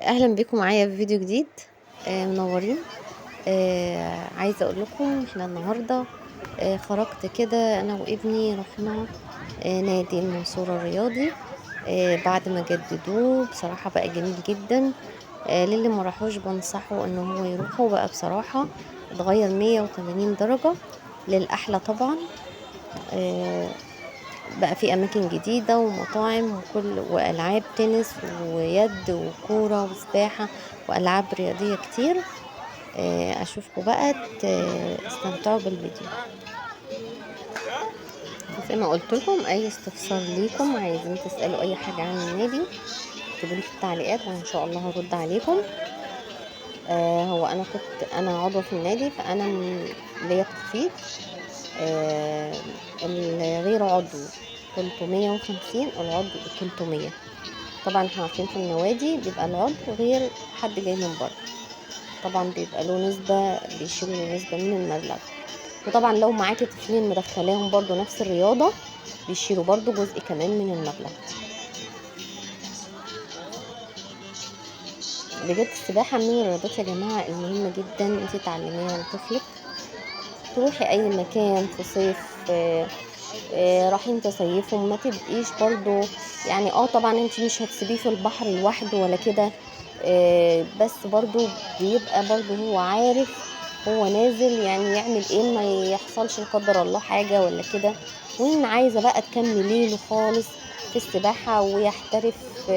اهلا بكم معايا في فيديو جديد. منورين. عايزه اقول لكم احنا النهارده خرجت كده انا وابني، رحنا نادي المنصورة الرياضي بعد ما جددوه. بصراحة بقى جميل جدا. للي ما راحوش بنصحه ان هو يروحوا بقى، بصراحة اتغير 180 درجه للاحلى طبعا. بقى في اماكن جديدة ومطاعم وكل والعاب تنس ويد وكوره وسباحه والعاب رياضية كتير. اشوفكم بقى استمتعوا بالفيديو. زي ما قلت لكم اي استفسار ليكم، عايزين تسالوا اي حاجة عن النادي اكتبوا لي في التعليقات وان شاء الله هرد عليكم. هو انا كنت عضوة في النادي، فانا ليا تخفيض. الغير عضو 350، العضو 300. طبعا احنا عارفين في النوادي بيبقى العضو غير حد جاي من بره، طبعا بيبقى له نسبة، بيشيلوا له نسبة من المبلغ. وطبعا لو معاكي طفلين مدخلاهم برضو نفس الرياضة بيشيلوا برضو جزء كمان من المبلغ. بجد السباحة من الرياضات يا جماعة المهمة جدا انتي تعلميها لطفلك. تروحي اي مكان في صيف، رايحين تصيفوا، ما تبقيش برضو يعني طبعا انتي مش هتسيبيه في البحر لوحده ولا كده، بس برضو بيبقى برضو هو عارف هو نازل يعني يعمل ايه، ما يحصلش لا قدر الله حاجة ولا كده. وان عايزة بقى تكملي له خالص في السباحة ويحترف،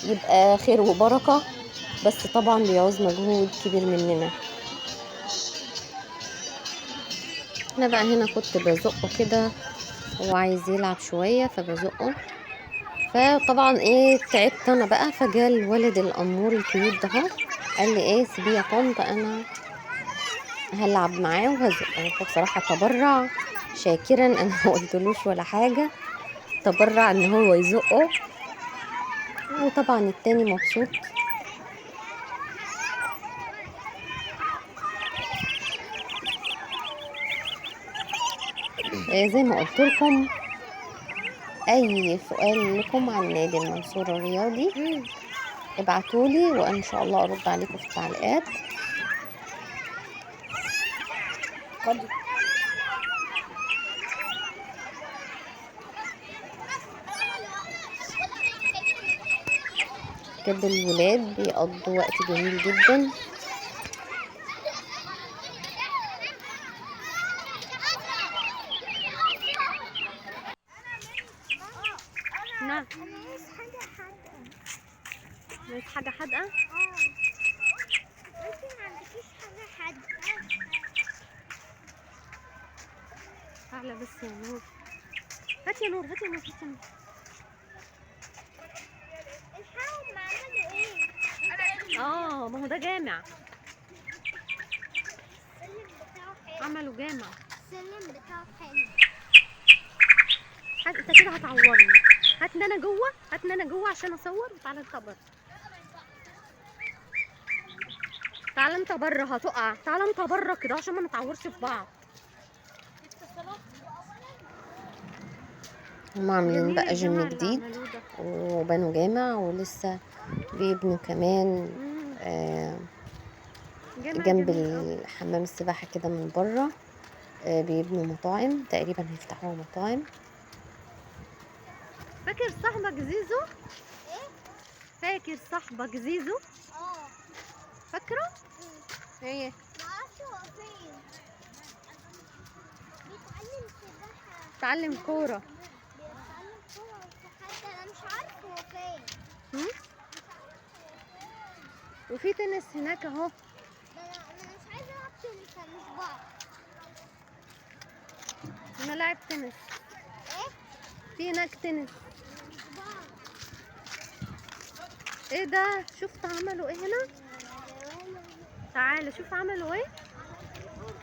يبقى خير وبركة، بس طبعا بيعوز مجهود كبير مننا. انا بقى هنا كنت بزقه كده، هو عايز يلعب شوية فبزقه، فطبعا تعبت انا بقى. فجاء الولد الامور ال cute ده قال لي سيبيه يا طنط انا هلعب معاه وهزقه. فبصراحة تبرع شاكرا، انا ما قلتلوش ولا حاجة، تبرع ان هو يزقه، وطبعا التاني مبسوط. زي ما قلت لكم اي سؤال لكم عن نادي المنصورة الرياضي ابعتولي وان شاء الله ارد عليكم في التعليقات. بجد الولاد بيقضوا وقت جميل جدا. نعم. انا عايز حاجة حادقه. عايز حاجة حادقه؟ اه. انتي ما عندكيش حاجة حادقه؟ تعالى بس يا نور، هات يا نور، هات يا نور، هات يا نور. الحقوا ما عملوا ايه؟ ما هو ده جامع. السلم بتاعه حلو. عملوا جامع. السلم بتاعه حلو. انت كده هتعورني. هاتني انا جوه، هاتني انا جوه عشان اصور. تعالى انت بره، تعالى انت بره، هتقع. تعالى انت بره كده عشان ما نتعورش في بعض. هم عاملين بقى جيم جديد وبنوا جامع، ولسه بيبنوا كمان جنب الحمام السباحة كده من بره. بيبنوا مطاعم، تقريبا هيفتحوها مطاعم. فاكر صاحبك زيزو؟ ايه؟ فاكر صاحبك زيزو؟ اه. فاكره؟ ايه؟ معرفش هو فين. بيتعلم سباحة. بيتعلم كورة. بيتعلم كورة حتى انا مش عارفه هو فين. وفي تنس هناك اهو. انا مش عايزه العب تنس، انا مش بعرف. انا لاعب تنس. ايه؟ في هناك تنس. ايه ده؟ شفت عملوا ايه هنا؟ تعالى شوف عملوا ايه.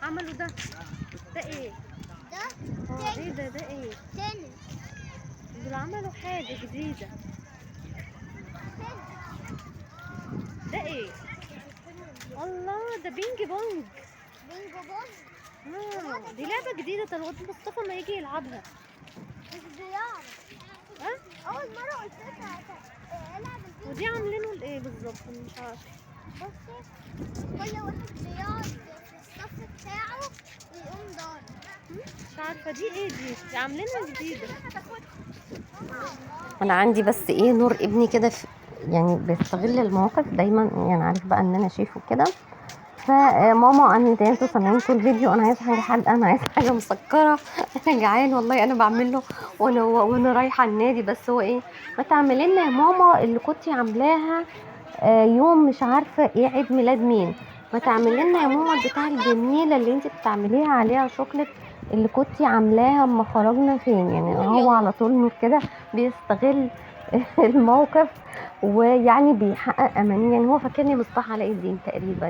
عملوا ده. ده ايه؟ ده ايه ده؟ ده ايه؟ تنس. دول عملوا حاجة جديدة. ده ايه؟ الله، ده بينج بونج. بينج بونج؟ دي لعبة جديدة، ده الواد مصطفى ما يجي يلعبها. مش بيعرف. ها؟ أول مرة قلت لك العب البينج. ودي عاملينه لايه؟ ايه بالظبط؟ مش عارفه. بصي، كل واحد بيقعد في الصف بتاعه ويقوم ضارب. مش عارفه دي ايه، دي عاملينها جديدة. انا عندي بس ايه، نور ابني كده يعني بيستغل المواقف دايما، يعني عارف بقى ان انا شايفه كده. فماما انا انتوا سامعين طول الفيديو انا عايزه حاجة حادقه، انا عايزه حاجة مسكره، انا جعان والله، انا بعمل له وانا رايحة النادي. بس هو ايه، ما تعملي لنا يا ماما اللي كنتي عاملاها يوم مش عارفه ايه عيد ميلاد مين، ما تعملي لنا يا ماما البتاع الجميلة اللي انت بتعمليها عليها شوكليت اللي كنتي عاملاها اما خرجنا فين. يعني هو على طول نور كده بيستغل الموقف ويعني بيحقق اماني. يعني هو فاكرني مصباح علاء الدين تقريبا،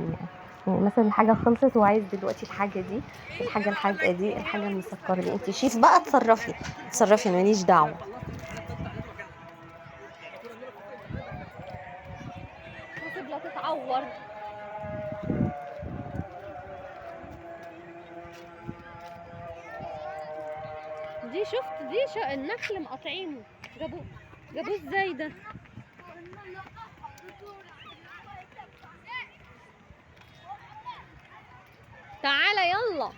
يعني مثلا الحاجة خلصت وعايز دلوقتي الحاجة دي، الحاجة الحادقه دي، الحاجة المسكره دي. انت شيف بقى، اتصرفي اتصرفي، انا ماليش دعوه. حاسب لا تتعور. دي شفت دي النخل مقاطعينه، جابوه ازاي ده؟ تعالى يلا.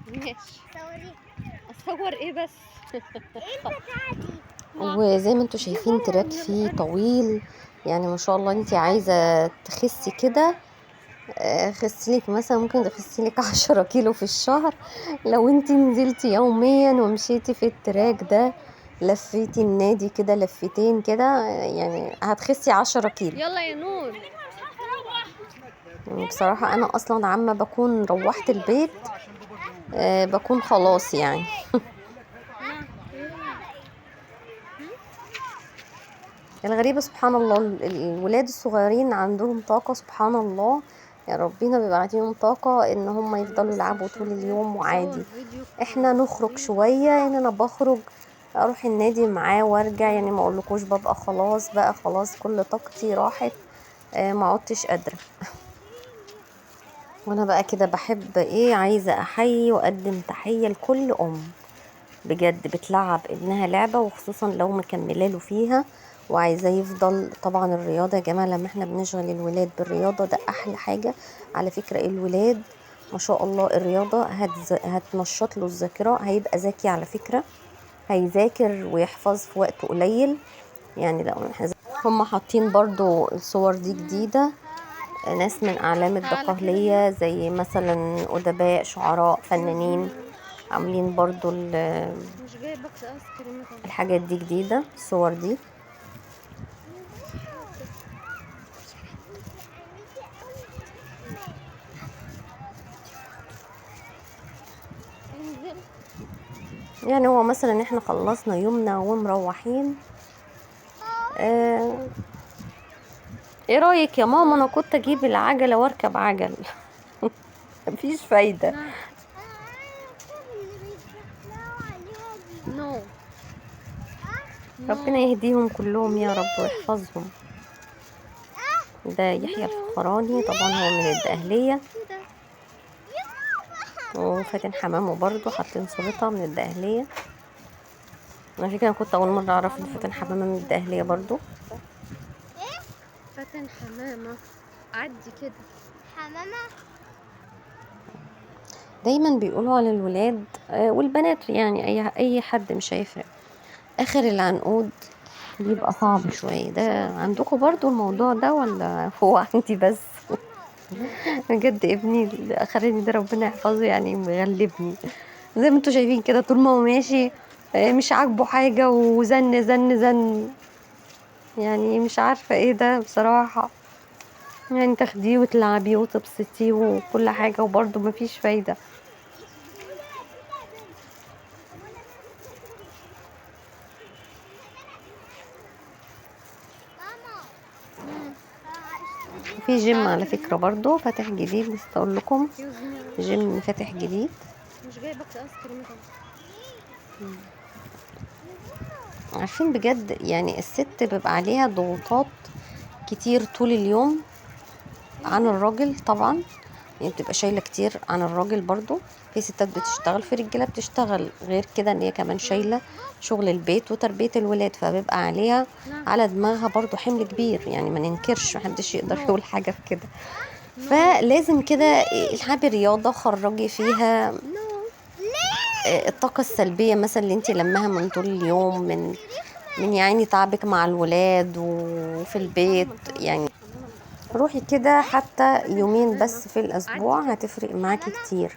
ماشي. صوري. اصور ايه بس؟ ايه البتاعه دي؟ وزي ما انتوا شايفين track فيه طويل، يعني ما شاء الله. انت عايزه تخسي كده، خسي لك مثلا ممكن تخسي لك 10 كيلو في الشهر لو انت نزلتي يوميا ومشيتي في ال track ده، لفيتي النادي كده لفتين كده، يعني هتخسي 10 كيلو. يلا يا نور. يعني بصراحة انا اصلا عما بكون روحت البيت بكون خلاص يعني. الغريبة سبحان الله الولاد الصغيرين عندهم طاقة سبحان الله، يعني ربنا بيبقى عندهم طاقة ان هم يفضلوا يلعبوا طول اليوم وعادي. احنا نخرج شوية، يعني انا بخرج اروح النادي معاه وارجع، يعني ما اقولكوش ببقى خلاص بقى، خلاص كل طاقتي راحت، ما عدتش قادرة. وانا بقى كده بحب ايه، عايزة احيي واقدم تحية لكل ام بجد بتلعب ابنها لعبة، وخصوصا لو مكملة له فيها وعايزاه يفضل. طبعا الرياضة يا جماعة لما احنا بنشغل الولاد بالرياضة ده احلى حاجة على فكرة. الولاد ما شاء الله الرياضة هتنشط له الذاكرة، هيبقى ذكي على فكرة، هيذاكر ويحفظ في وقت قليل. يعني لو هم حاطين برضو الصور دي جديدة، ناس من اعلام الدقهلية زي مثلا ادباء، شعراء، فنانين، عاملين برضو الحاجات دي جديدة، الصور دي. يعني هو مثلا احنا خلصنا يومنا ومروحين، ايه رايك يا ماما انا كنت اجيب العجلة واركب عجل؟ مفيش فايده. ربنا يهديهم كلهم يا رب ويحفظهم. ده يحيى الفخراني طبعا هو من الدقهليه، وفاتن حمامه برضو حاطين صورتها من الدقهليه. على فكرة انا كنت اول مرة اعرف ان فاتن حمامه من الدقهليه برضو. فاتن حمامه عدي كده حمامه. دايما بيقولوا على الولاد والبنات، يعني اي حد مش هيفرق، اخر العنقود بيبقى صعب شوية. ده عندكم برضو الموضوع ده ولا هو عندي بس؟ بجد ابني الاخراني ده ربنا يحفظه يعني مغلبني زي ما انتوا شايفين كده، طول ما هو ماشي مش عاجبه حاجة وزن زن زن، يعني مش عارفه ايه ده بصراحة. يعني تاخديه وتلعبيه وتبسطيه وكل حاجة وبرضه مفيش فايده. في جيم على فكرة برضو فاتح جديد، لسه اقول لكم جيم فاتح جديد. مش جايبك ايس كريم. عارفين بجد يعني الست بيبقى عليها ضغوطات كتير طول اليوم عن الراجل طبعا، يعني بتبقى شايله كتير عن الراجل برضو. في ستات بتشتغل، في رجاله بتشتغل، غير كده ان هي كمان شايله شغل البيت وتربيه الولاد، فبيبقى عليها على دماغها برضو حمل كبير، يعني ما ننكرش، محدش يقدر يقول حاجة في كده. فلازم كده العبي رياضة، خرجي فيها الطاقة السلبية مثلا اللي انت لماها من طول اليوم، من يعني تعبك مع الولاد وفي البيت. يعني روحي كده حتى يومين بس في الأسبوع، هتفرق معاكي كتير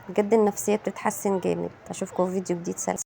بجد، النفسية بتتحسن جامد. أشوفكم في فيديو جديد. سلام.